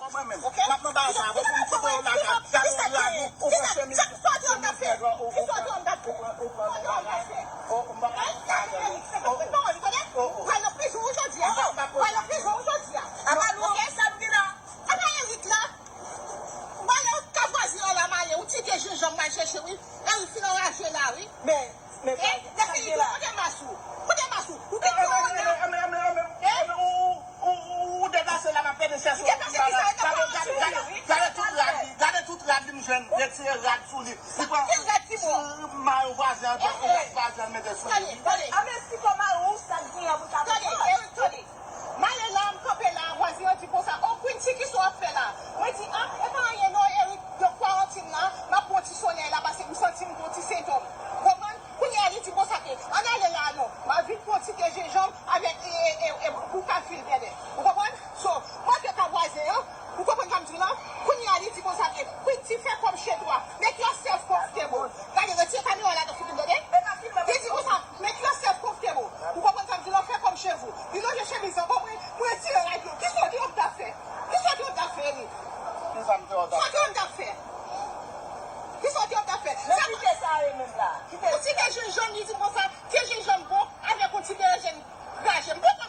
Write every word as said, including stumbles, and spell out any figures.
Mwen menm, m ap nan bagay sa, pou m kite w la, gade yon rad, ou pran chemiz, chemiz nèg la, ou pran, ou pran, ou pran nan bagay. Oh, m pa, oh, oh. Pral nan prizon wi jodi a. Pral nan prizon wi jodi a. Apa nou, sa m di la? Apa Eric la? Mwen ka vwazen an la, m ale, ou tike jenjanm m al chèche wi. Eric fin anraje la wi. Men, men, sa k gen la? Kote mas ou? Kote mas ou? Ou te pran la. Ou deplase la, m ap pede chèche w. Gade, gade, gade, gade tout rad li, gade tout rad li m jwenn, retire rad sou li. Li pran mayo vwazen an, vwazen an mete sou li. Tande, tande. Anben, si kò mayo ou, sa k gen an pou ta pran. Tande, Eric, tande. M ale la, m kanpe la, vwazen an di konsa, "O Quincy, kisa w ap fè la?" Mwen di, "A, e pa anyen non, Eric, de kwa rantin la, m ap pran ti solèy la, paske m santi m gon ti sentòm." Ou konprann? Kounye a, li di konsa ke, "Ann ale la non, m a vin pran ti te jenjanm avèk, e, e, e, e, bouka fil vèdè." Ou konprann? So, mwen te ka vwazen an, ou konprann sa m di w lan? Kounye a, li di konsa ke, "Quincy, fè kòm chez toi, make yourself comfortable." Gade, retire kamera la nan figi m, tande? Li di konsa, "Make yourself comfortable." Ou konprann sa m di w lan? Fè kòm chez vous. Li lonje chemiz lan ban mwen, mwen retire rad yo. Kisa w te wè m ta fè? Kisa w te wè m ta fè, Eric? Kisa m te wè w ta fè? Kisa w te wè m ta fè? Kisa w te wè m ta fè? Sa, kite sa e menm la. Kite. Ou ti te jenjanm, li di konsa, ti jenjanm bon, avèk yon ti berejèn graje. M poko